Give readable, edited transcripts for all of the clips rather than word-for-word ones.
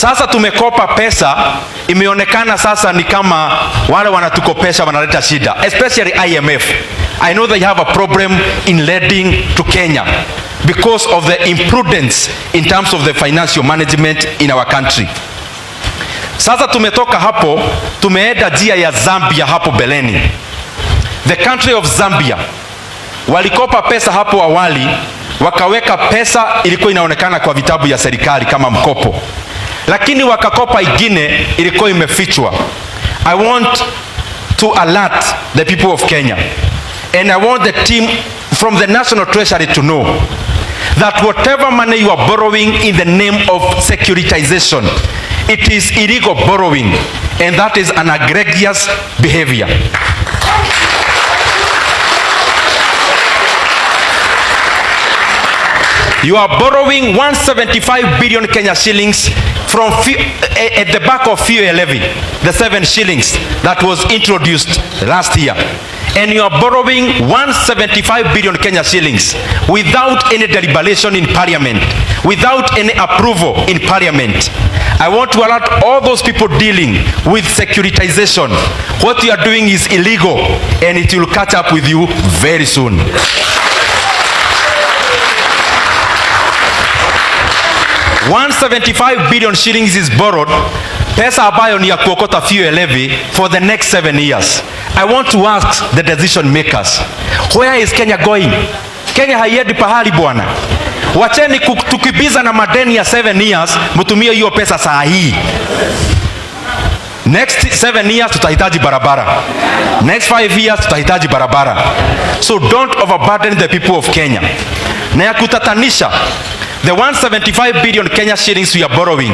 Sasa tumekopa pesa, imeonekana sasa ni kama wale wanatukopesha wanaleta shida, especially IMF. I know they have a problem in lending to Kenya because of the imprudence in terms of the financial management in our country. Sasa tumetoka hapo, tumeenda njia ya Zambia hapo beleni. The country of Zambia walikopa pesa hapo awali, wakaweka pesa ilikuwa inaonekana kwa vitabu ya serikali kama mkopo, lakini wakakopa ingine ilikuwa imefichwa. I want to alert the people of Kenya and I want the team from the National Treasury to know that whatever money you are borrowing in the name of securitization, it is illegal borrowing, and that is an egregious behavior. You are borrowing 175 billion Kenya shillings from at the back of fuel levy, the 7 shillings that was introduced last year. And you are borrowing 175 billion Kenya shillings without any deliberation in parliament, without any approval in parliament. I want to alert all those people dealing with securitization. What you are doing is illegal and it will catch up with you very soon. 175 billion shillings is borrowed, pesa ambayo ni ya kuokota fuel levy for the next 7 years. I want to ask the decision makers, where is Kenya going? Kenya haiendi pahali bwana. Wacheni kutukibiza na madeni ya 7 years, mtumie hiyo pesa saa hii. Next 7 years tutahitaji barabara. Next 5 years tutahitaji barabara. So don't overburden the people of Kenya. Na ya kutatanisha, the 175 billion Kenya shillings we are borrowing,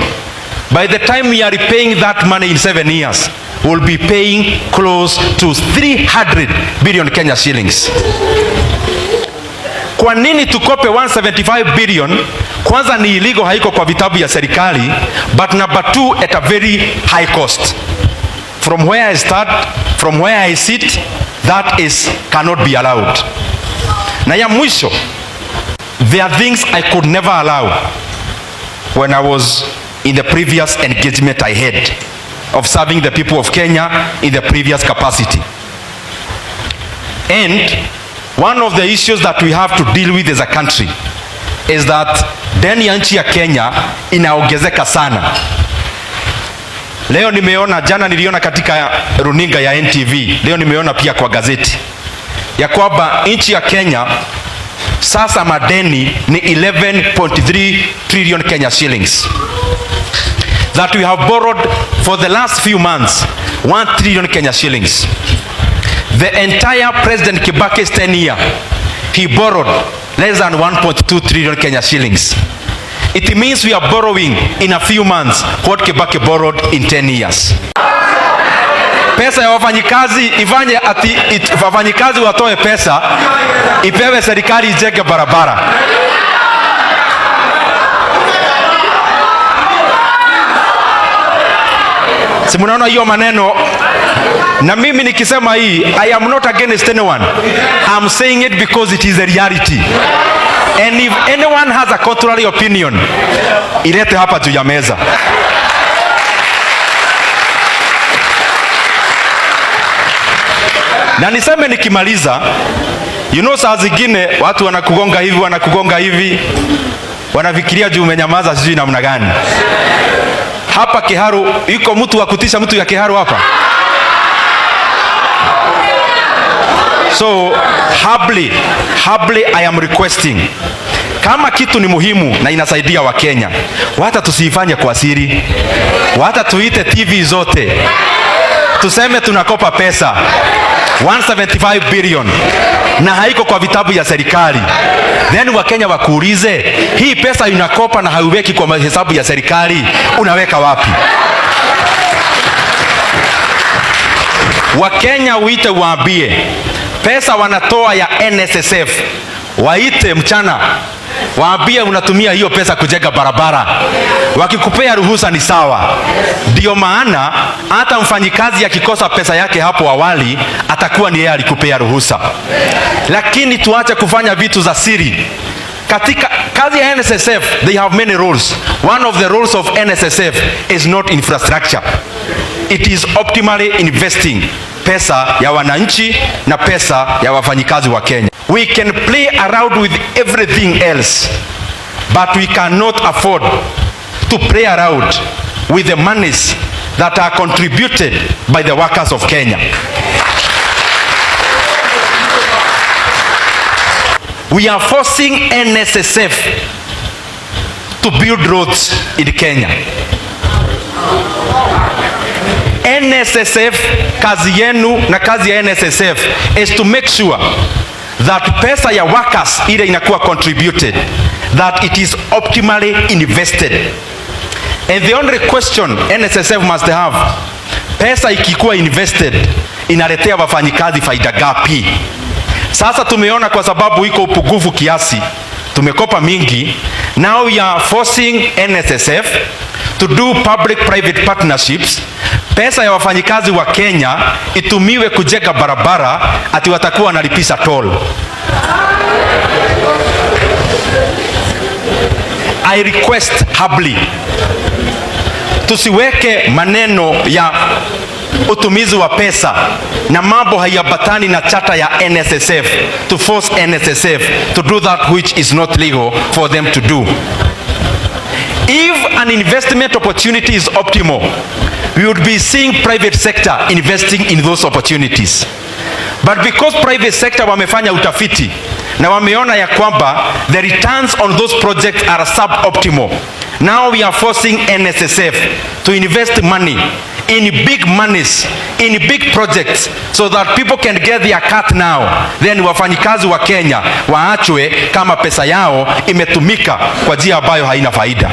by the time we are repaying that money in 7 years, we'll be paying close to 300 billion Kenya shillings. Kwa nini tukope 175 billion? Kwanza ni illegal, haiko kwa vitabu ya serikali, but number two, at a very high cost. From where I start, from where I sit, that is cannot be allowed. Na ya mwisho, there are things I could never allow when I was in the previous engagement I had of serving the people of Kenya in the previous capacity. And one of the issues that we have to deal with as a country is that deni ya nchi ya Kenya inaongezeka sana. Leo nimeona, jana niliona katika runinga ya NTV, leo nimeona pia kwa gazeti ya kwamba nchi ya Kenya sasa madeni ni 11.3 trillion Kenya shillings, that we have borrowed for the last few months 1 trillion Kenya shillings. The entire President Kibaki's 10 year, he borrowed less than 1.2 trillion Kenya shillings. It means we are borrowing in a few months what Kibaki borrowed in 10 years. Pesa ya wafanyikazi ifanye ati wafanyikazi watoe pesa ipewe serikali ijenge barabara. Si mnaona hiyo maneno? Na mimi nikisema hii, I am not against anyone. I'm saying it because it is a reality. And if anyone has a contrary opinion, ilete hapa juu ya meza. Na niseme nikimaliza, saa zingine watu wanakugonga hivi, wanakugonga hivi, wanafikiria juu umenyamaza sijui namna gani. Hapa Kiharu iko mtu wa kutisha mtu ya Kiharu hapa? So humbly I am requesting, kama kitu ni muhimu na inasaidia Wakenya, wacha tusiifanye kwa siri, wacha tuite TV zote tuseme tunakopa pesa 175 billion na haiko kwa vitabu ya serikali. Then Wakenya wakuulize, hii pesa unakopa na hauweki kwa hesabu ya serikali, unaweka wapi? Wakenya uite waambie, pesa wanatoa ya NSSF, waite mchana waambie unatumia hiyo pesa kujenga barabara. Wakikupea ruhusa ni sawa. Ndio maana hata mfanyikazi akikosa pesa yake hapo awali atakuwa ni yeye alikupea ruhusa. Lakini tuache kufanya vitu za siri. Katika kazi ya NSSF, they have many roles. One of the roles of NSSF is not infrastructure. It is optimally investing pesa ya wananchi na pesa ya wafanyikazi wa Kenya. We can play around with everything else, but we cannot afford to play around with the monies that are contributed by the workers of Kenya. We are forcing NSSF to build roads in Kenya. NSSF, kazi yenu na kazi ya NSSF is to make sure that pesa ya workers ile inakuwa contributed, that it is optimally invested. And the only question NSSF must have, pesa ikikuwa invested inaletea wafanyikazi faida gapi? Sasa tumeona kwa sababu iko upungufu kiasi, tumekopa mingi. Now we are forcing NSSF to do public private partnerships. Pesa ya wafanyikazi wa Kenya itumiwe kujenga barabara, ati watakuwa wanalipisha toll. I request humbly, tusiweke maneno ya utumizi wa pesa na mambo haiambatani na chata ya NSSF to force NSSF to do that which is not legal for them to do. If an investment opportunity is optimal, we would be seeing private sector investing in those opportunities. But because private sector wamefanya utafiti na wameona ya kwamba the returns on those projects are suboptimal, now we are forcing NSSF to invest money in big monies, in big projects, so that people can get their cut now. Then wafanyikazi wa Kenya waachwe kama pesa yao imetumika kwa njia ambayo haina faida.